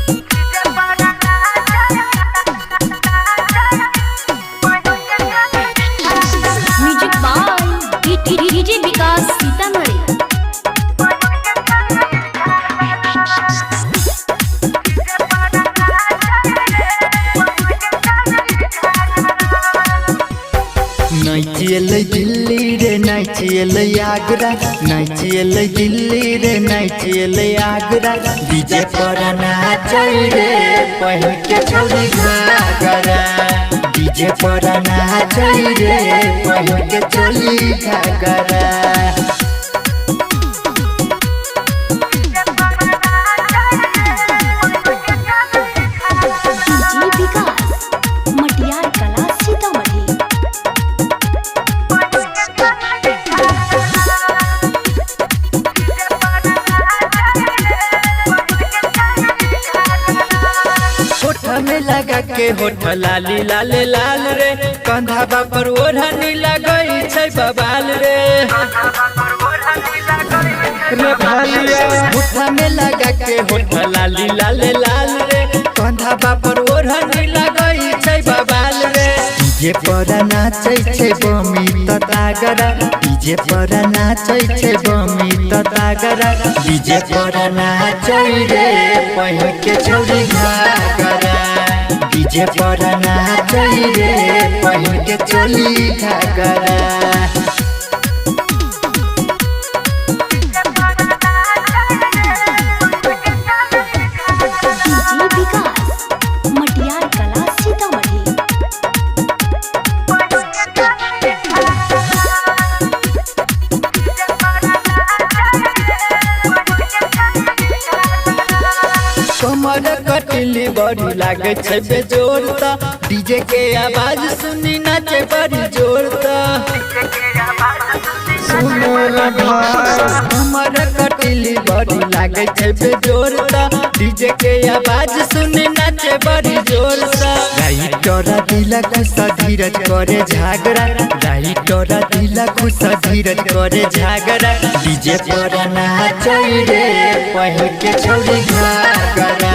Music by DJ Vikas Sitamarhi. नाचिएलै Delhi रे, नाचिएलै आगरा, नाचिएलै दिल्ली रे, नाचिएलै Agra. DJ पर नाचै रे पहिन के छौरी घाघरा। डीजे पर नाचै रे पहिन के चोली घाघरा। डीजे विकास मटियार कला सीतामढ़ी। होठ में लगा के होठ लाली लाल लाल रे, कंधा पर ओढ़नी लगई छै बबाल रे। रे भालिया, होठ में लगा के होठ लाली लाल लाल रे, कंधा पर ओढ़नी लगई छै बबाल रे। डीजे पर नाचै छै बमी त तागरा, डीजे पर नाचै छै बमी त तागरा। डीजे पर नाचै रे पहिन के छौरी घाघरा। डीजे पर नाचै रे पहिन के चोली घाघरा। डीजे विकास मटियार कला सीतामढ़ी। कमर कटिली बड़ी लागे छै बेजोर त, डीजे के आवाज सुनी नाचे बड़ी जोर त। सुनो रे भाई, कमर कटिली बड़ी लागे छै बेजोर त, डीजे के आवाज सुनी नाचे बड़ी जोर त। राइटर दिला खुश धीरज करे झगड़ा, राइटर दिला खुश धीरज करे झगड़ा। डीजे पर नाचै रे पहिन के छौरी घाघरा।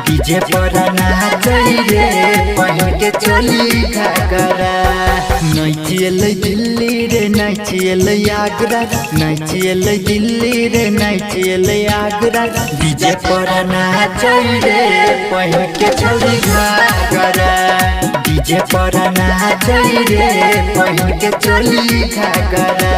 डीजे पर नाचै रे पहिन के चोली घाघरा। नाचिएलै दिल्ली रे, नाचिएलै आगरा, नाचिएलै दिल्ली रे, नाचिएलै आगरा। डीजे पर नाचै रे पहिन के छौरी घाघरा। डीजे पर नाचै रे पहिन के चोली घाघरा।